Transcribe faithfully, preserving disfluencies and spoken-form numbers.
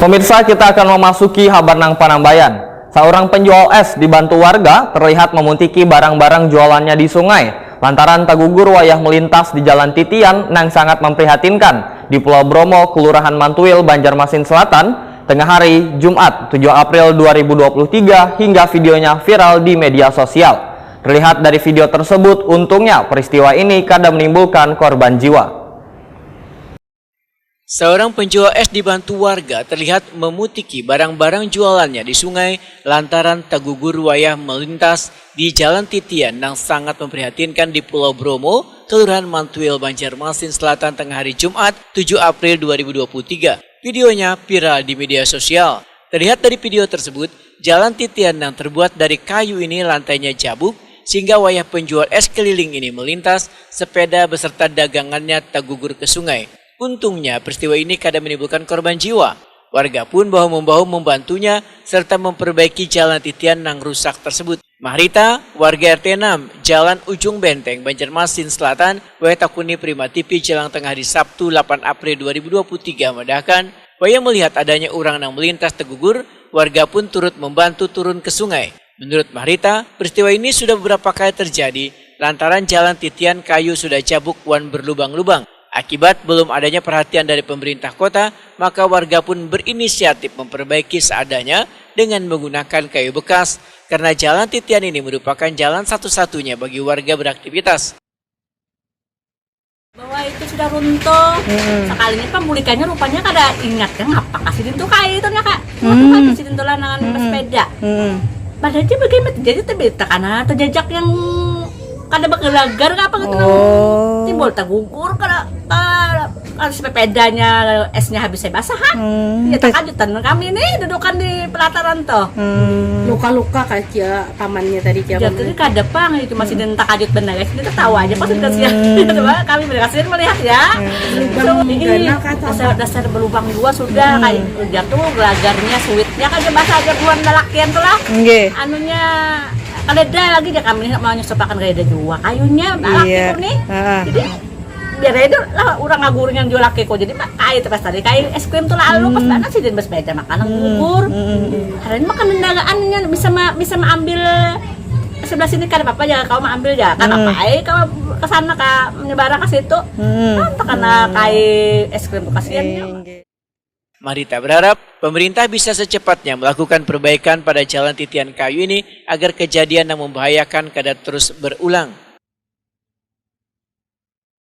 Pemirsa, kita akan memasuki habar nang panambayan. Seorang penjual es dibantu warga terlihat memutiki barang-barang jualannya di sungai lantaran tagugur wayah melintas di jalan titian nang sangat memprihatinkan di Pulau Bromo, Kelurahan Mantuil, Banjarmasin Selatan, tengah hari Jumat tujuh April dua ribu dua puluh tiga, hingga videonya viral di media sosial. Terlihat dari video tersebut, untungnya peristiwa ini kada menimbulkan korban jiwa. Seorang penjual es dibantu warga terlihat memutiki barang-barang jualannya di sungai lantaran tagugur wayah melintas di jalan titian nang sangat memprihatinkan di Pulau Bromo, Kelurahan Mantuil, Banjarmasin Selatan, tengah hari Jumat tujuh April dua ribu dua puluh tiga. Videonya viral di media sosial. Terlihat dari video tersebut, jalan titian yang terbuat dari kayu ini lantainya jabuk, sehingga wayah penjual es keliling ini melintas, sepeda beserta dagangannya tagugur ke sungai. Untungnya, peristiwa ini kada menimbulkan korban jiwa. Warga pun bahu-membahu membantunya serta memperbaiki jalan titian nang rusak tersebut. Mahrita, warga R T enam, Jalan Ujung Benteng, Banjarmasin Selatan, wayah takuni Prima T V jelang tengah hari Sabtu delapan April dua ribu dua puluh tiga madahkan, wayah melihat adanya urang nang melintas tegugur, warga pun turut membantu turun ke sungai. Menurut Mahrita, peristiwa ini sudah beberapa kali terjadi lantaran jalan titian kayu sudah jabuk wan berlubang-lubang. Akibat belum adanya perhatian dari pemerintah kota, maka warga pun berinisiatif memperbaiki seadanya dengan menggunakan kayu bekas, karena jalan titian ini merupakan jalan satu-satunya bagi warga beraktivitas. Bahwa itu sudah runtuh. Sekalinya pemulikannya rupanya kada ingat ya, ngapa kasih dintu kayak itu ya, Kak. Waktu Hmm. mati sidin tuh lanangan Hmm. bersepeda. Hmm. Padahal dia bagaimana jadi terberita karena terjejak yang kada bergelagar ke apa gitu. Oh. Timbul tegugur kada, kada, kada sepedanya esnya habis saya basah ha. Hmm. Ya takajutan kami nih dudukan di pelataran tuh. Hmm. Luka-luka kaca pamannya tadi, Cia. Jadi kada pang itu masih dan takajut benar guys. Ini tertawa aja pas kasihan. Coba kami berhasil melihat ya. Lubang Ih, gana kata dasar dasar berlubang dua sudah kayak udah tuh gelagarnya suitnya kan dia bahasa aja buan lalakian tuh lah. Nggih. Anunya kaleda lagi ya kami mau nyusupakan kaleda jua kayunya laki Iya. tuh nih. Heeh. Jadi biar aja lah orang ngaguringan jua laki kok jadi mak kayak terus tadi kayak es krim tuh lalu pas banget sih dan bersepeda makanan gugur. Hari ini makan nendangaannya bisa ma- bisa mengambil sebelah sini kan apa ya kau mengambil ya kan apa aja kau ke sana ke menyebarang ke situ. Kan terkena kayak es krim tuh kasihan ya. Mahrita berharap pemerintah bisa secepatnya melakukan perbaikan pada jalan titian kayu ini agar kejadian yang membahayakan kada terus berulang.